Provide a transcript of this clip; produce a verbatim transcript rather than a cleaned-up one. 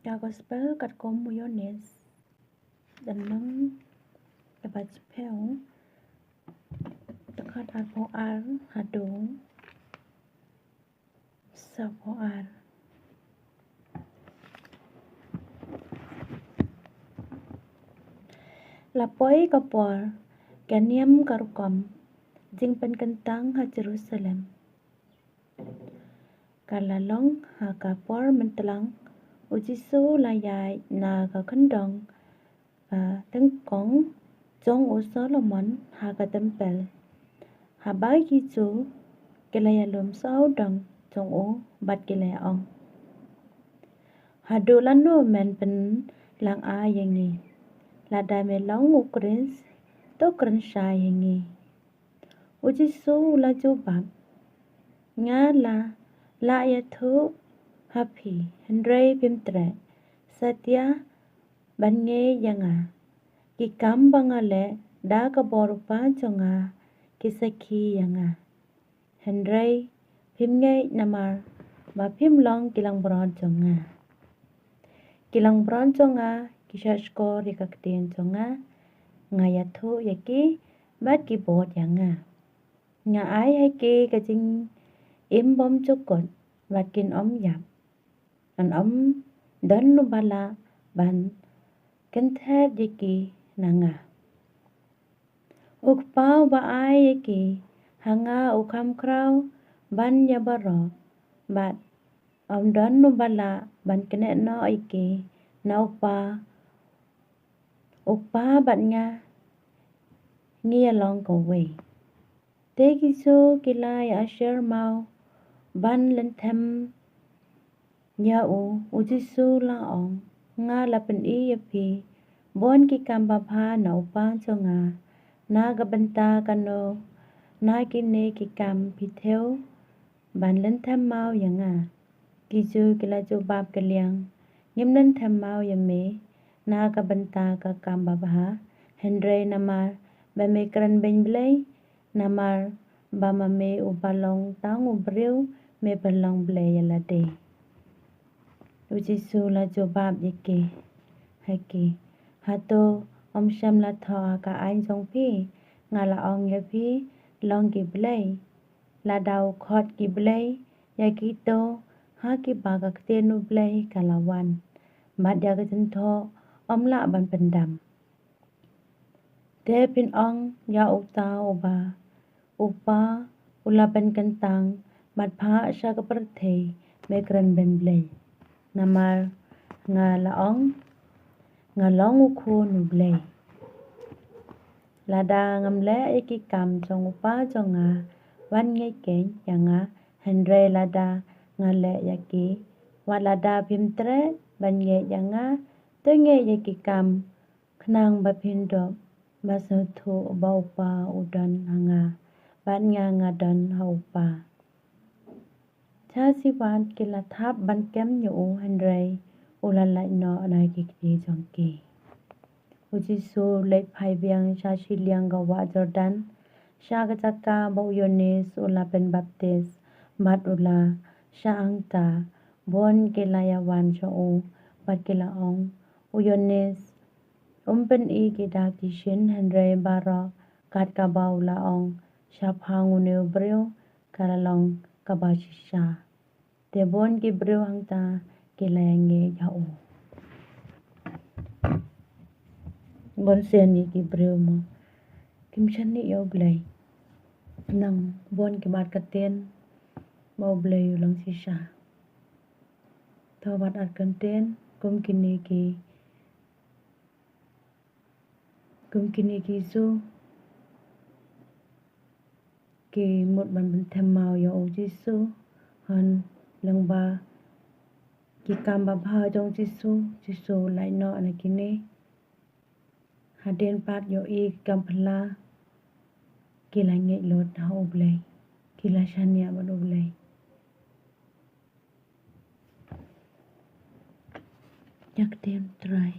Ka gospel katkum u Ïoannis, lynnong kaba shiphew, dkhot arphew ar haduh sawphew ar. La poi ka por, ka niam ka rukom, jingpynkyntang ha Jerusalem. Ka la long ha ka por myntlang, u Jisu la ïaid na ka kyndong ka tyngkong jong u Solomon ha ka templ. Haba ki Jiw ki la ïalum sawdong jong u bad ki la ïa-ong, "Haduh lano men pynlang ai ïa ngi? Lada me long u Khrist, to kren shai ïa ngi." U Jisu u la jubab, "Nga la lah ïathuh ha phi, hynrei phim treh. Satia ban ngeit ïa nga. Ki kam ba nga leh da ka bor u Kpa jong nga ki sakhi ïa nga. Hynrei phim ngeit namar ba phim long ki langbrot jong nga. Ki langbrot jong nga ki shahshkor ïa ka ktien jong nga. Nga ïathuh ïa ki bad ki bud ïa nga. Nga ai ha ki ka jingim bymjukut bad kin ym ïap. Yn ym don uba lah ban kynthet ïa ki na nga. U Kpa uba ai ïa ki ha nga u kham khraw ban ïa baroh, bad ym don uba lah ban knieh noh ïa ki na u Kpa. U Kpa bad nga ngi ïa long kawei." Te ki Jiw ki la ïa asher maw ban lynthem ïa u. U Jisu la ong, "Nga la pyni ïa phi bun ki kam babha na u Kpa jong nga. Na ka bynta kano na kine ki kam phi thew ban lynthem maw ïa nga?" Ki Jiw ki la jubab kylliang, "Ngim lynthem maw ïa me na ka bynta ka kam babha, hynrei namar ba me kren beiñ Blei, namar ba ma me uba long tang u briew, me pynlong Blei ïa lade." U Jisu la jubab ïa ki, ha ki, "Hato ym shym la thoh ha ka aiñ jong phi, nga la ong ïa phi, long ki blei? Lada u khot ki blei ïa kito ha kiba ka ktien u Blei ka la wan, bad ïa ka jingthoh ym lah ban pyndam. Te phin ong ïa uta uba u Kpa u la pynkyntang bad phah sha ka pyrthei, me kren beiñ Blei. Namar nga la ong, nga long u Khun u Blei. Lada ngam leh ïa ki kam jong u Kpa jong nga, wat ngeit keiñ ïa nga, hynrei lada nga leh ïa ki, wat lada phim treh ban ngeit ïa nga, to ngeit ïa ki kam, khnang ba phin dup ba sngewthuh ba u Kpa u don ha nga, bad nga nga don ha u Kpa." Sha shi wat ki la thap ban kem ïa u, hynrei u la lait noh na ki kti jong ki. U Jisu u leit phai biang sha shiliang ka wah Jordan, sha ka jaka ba u Ïoannis u la pynbaptis, bad u la shah hangta. Bun ki la ïa wan sha u bad ki la ong, "U Ïoannis um pyni ki dak ki shin, hynrei baroh kat kaba u la ong shaphang une u briew ka la long kaba shisha." Te bun ki briew hangta ki la ïa ngeit ha u. Bun sien ïa ki briew mo kim shaniah ïa u Blei. Nang bun ki mat ka ktien ba u Blei u long shisha. To wat ar kyntien kum kine ki, kum kine ki Jiw ki mut ban pynthem maw ïa u Jisu, hynrei lyngba ki kam babha jong u Jisu, Jisu u lait noh na kine. Hadien pat ïohi ki kam phylla, ki la ngeit lut ha u Blei, ki la shaniah bad u Blei. Ïa ka ktien Trai.